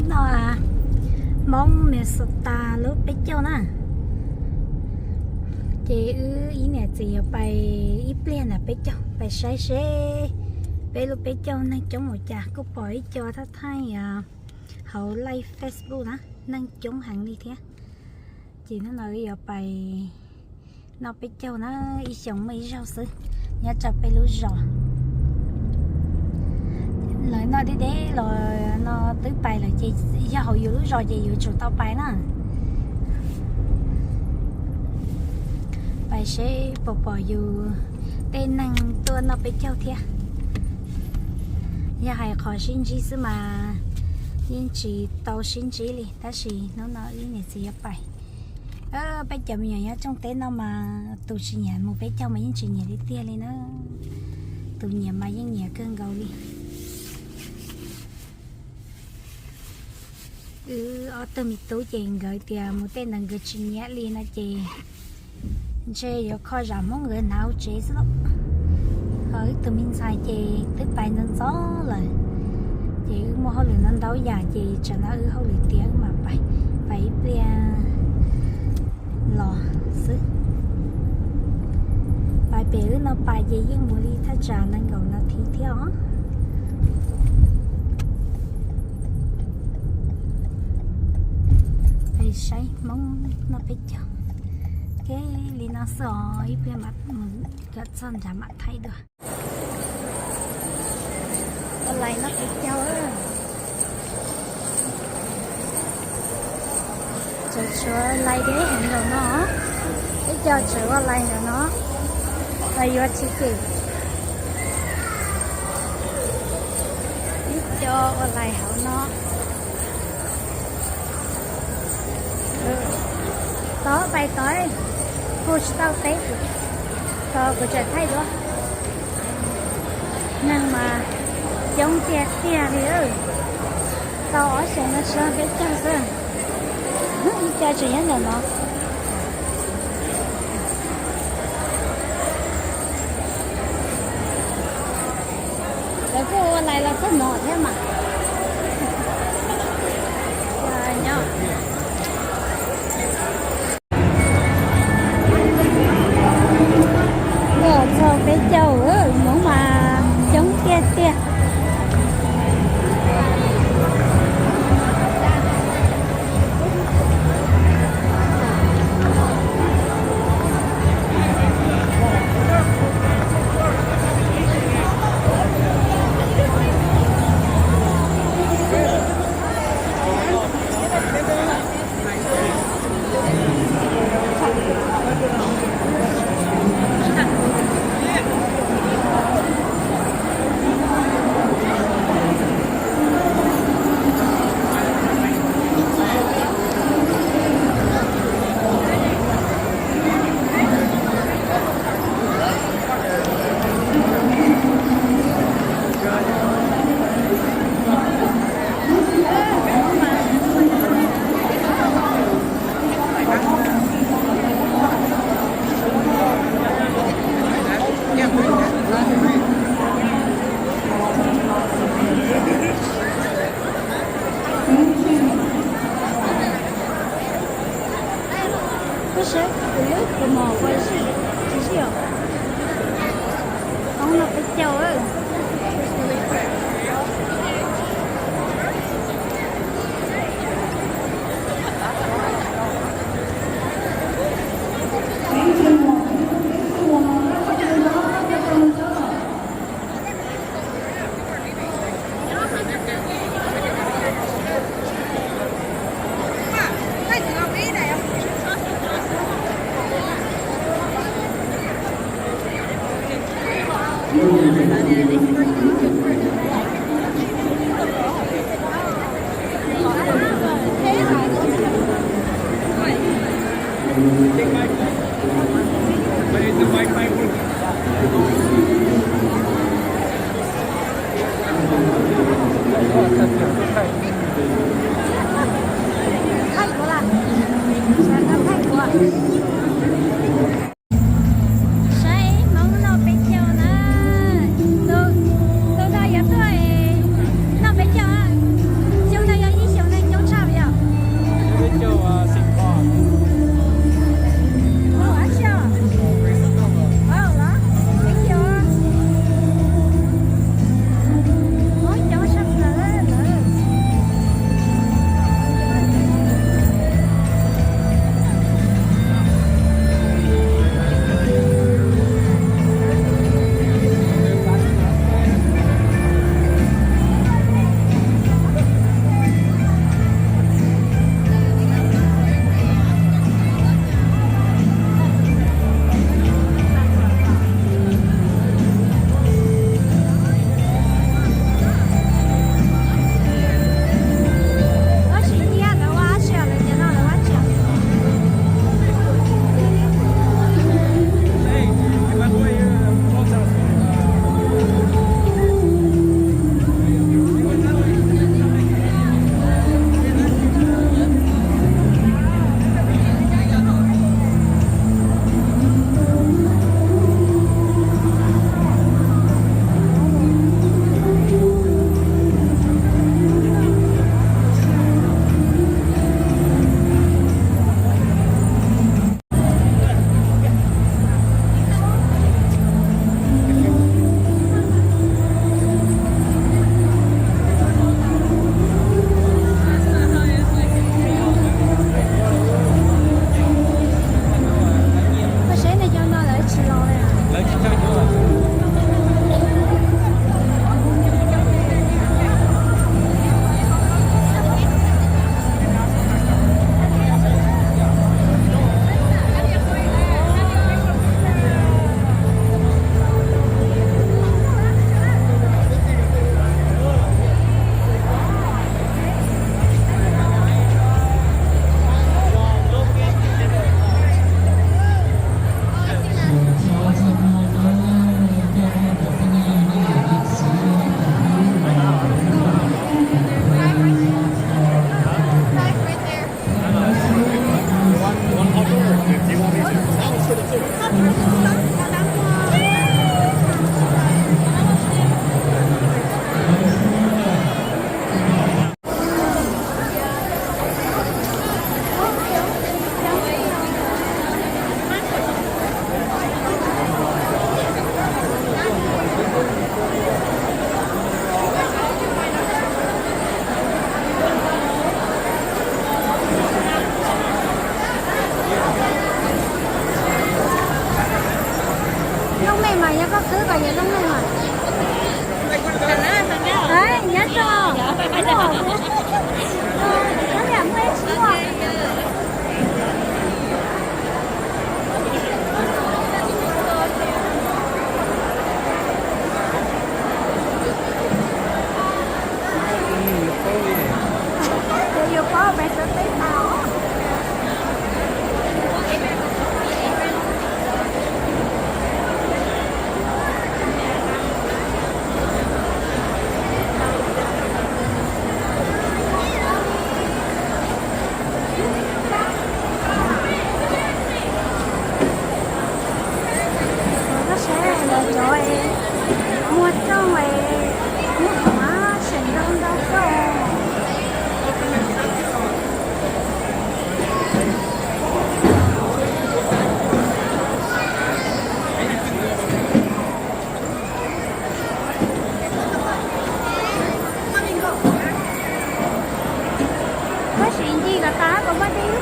No Hmoob Minnesota lub peb caug na. Ces wb ib niam txiv yuav pais ib pliag nram peb caug, pais saib seb peb lub peb caug neeg coob ua cas. Kuj pom ib co thaj thaij hauv live Facebook na, neeg coob heev li thiab. Ces hnub no wb yuav pais noj peb caug na, ib xyoos muaj ib zaug xwb, nyob rau peb lub zos. Lawv noj deb deb los no twb pais lawm ces yog hauv yus lub zos ces yuav tsum tau pais na. Pais seb puas pom yus tej neeg tuaj noj peb caug thiab. Yog hais qhov sib ntsib xwb mas yeej tsis tau sib ntsib li, tab sis hnub no wb niam txiv yuav pais. Peb cov me nyuam nyob rooj teb no mas tus tsis nyiam mus peb caug mas yeej tsis nyiam li tiag li na. Tus nyiam mas yeej nyiam kawg nkaus li. Wb ob tug me tub ces nkawd tias mus tej ntawd nkawd tsis nyiam li no ces ntshe yuav kho zam Hmoob nkawd hnav hauv tsev xwb lauj. Ho wb tus me ntxhais ces twb pais ntxov ntxov lawm, ces wb muaj hauj lwm ntau ntau yam ces tsam no wb hauj lwm tiav wb mam pais, pais ib pliag los xwb. Pais pem wb no pais ces yeej mus li thaj tsam nees nkaum nas this thiab os. Pais saib Hmoob noj peb caug. Kev li no xwb os, ib pliag mam mus kom txog nrad mam thaij dua. Ua lais noj peb caug. Tseem tshuav lais deb heev zaum no, ib co tseem ua lais ntawm no, lais yuav tsis kem. Ib co ua lais hauv no. Tod pais tod, hu tsis tau teb, tod kuv tseem thaij dua. Neeg mas coob tiag tiag li. Tau ob xyoos no tsis yog peb caug xwb, ib co tseem nyob ntawm no. Lawv kuj ua lais los txog no thiab mas. Nyob txog peb caug, Hmoob mas coob tiag tiag. Kuv saib kuv lub tus mos ua tsis zij os. Hmoob noj peb caug. Saib Hmoob noj peb caug na. Tus no yog tuaj noj peb caug, xyoo no yog ib xyoos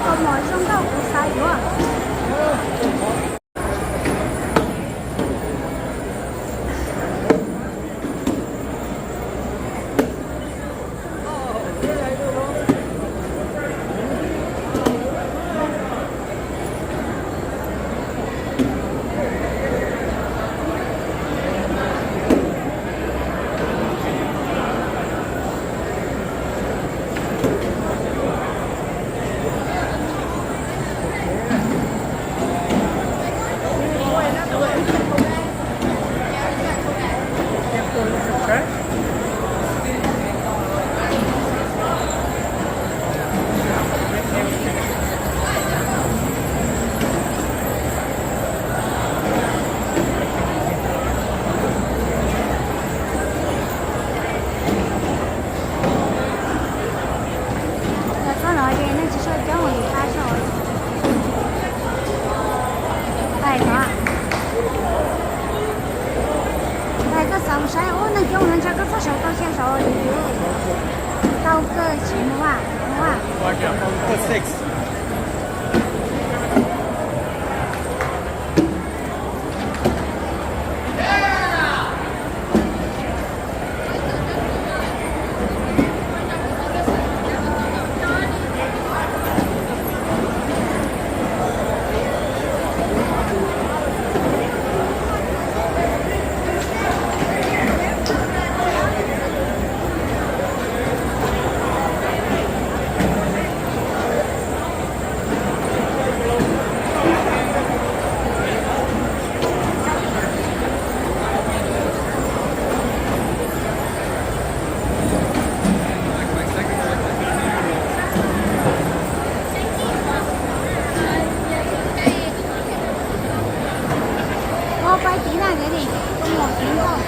Kaus mom zoo nkauj kuv xav yuav. Yog txhob no ces nej tsis tshua coob li qab zog. Tais no, tais koj xav mus saib ub neeg coob no ntshe koj txhob sawv tau xya zaus li. Tau kawg tsis mus a, mus a. Ua pais tiv na, tiv na, tus muam tiv nkauj.